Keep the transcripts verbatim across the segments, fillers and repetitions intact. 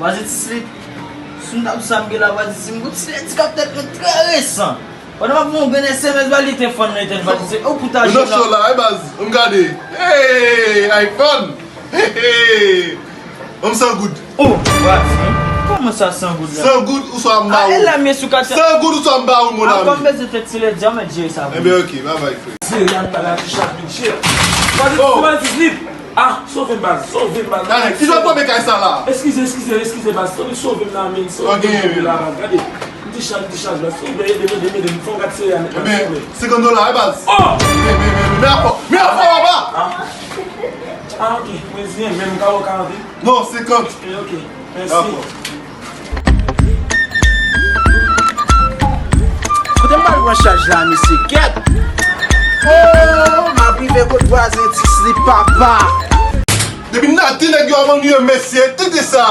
Vwazin Ti Slip, si m t ap sa m gen la, vwazin Ti Slip, Ti Slip, ti kap tèt mwen trè resan. Pandan m ap yon grenn S M S ba li te fann nan etèn vwazin Ti Slip, ou pou ta jwenn nan. Show la, e baz, m gade. Hey, iPhone. Hey, hey. Ban m san goud. Oh, vwazin, kòman sa san goud la? San goud ou swa m ba ou. Ah, e la, men sou kat. San goud ou swa m ba ou, mon ami. Ah, kòm bezwen tèt ti lè, djè, mèt jere sa pou mwen. Ebyen, ok, bye bye, frè. Serye, al pale a ti chat, big shit. Vwazin Ti Slip, vwazin Ti Slip. Ah, sove m baz, sove m baz. Gade, kijan w tonbe kay sa la? Eskize, eskize, eskize baz, sove, sove m nan men, sove m nan men la baz. Gade, m ti chaj, m ti chaj baz, sove, ede m, ede m, ede m, fè yon gad serye a nèt la, sove. Ebyen, senkant dola, wi baz. Oh! Men, men, men, men, men afò, men afò, papa! Ah, ok, mwen ziyen, men m ka wè karant wi. Non, senkant. Eh, ok, mèsi. Dakò. Kote m pral pran chaj la, mesye? Kèt! Oh, m ap rive kot vwazen Ti Slip, papa. Depi n ap di nèg yo ap annuiye mesye, tete sa.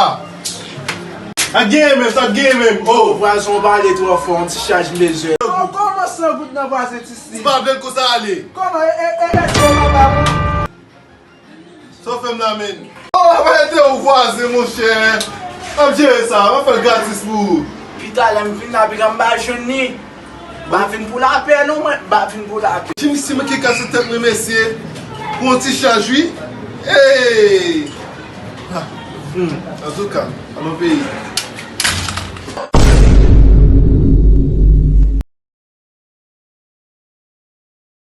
Sa genyen menm, sa genyen menm. Oh, vwazen, w pale twò fò, yon ti chaj m bezwen. Oh, kòman san goud nan vwazen Ti Slip? Si pa vle l konsa ale. Kòman e, e, e, èske w pa ba mwen? Sa w fè m la, menn? Oh, pa ede w vwazen, monchè. M ap jere sa, m ap fè l gratis pou ou. Pita, lè m vin la, pita m pa jwenn li. M pa vin pou lapè, non, mwen. M pa vin pou lapè. Ti misye manke kase tèt mwen, mesye. Pou yon ti chaj, wi. Hey! Ah, hmm. Antouka, alon peyi.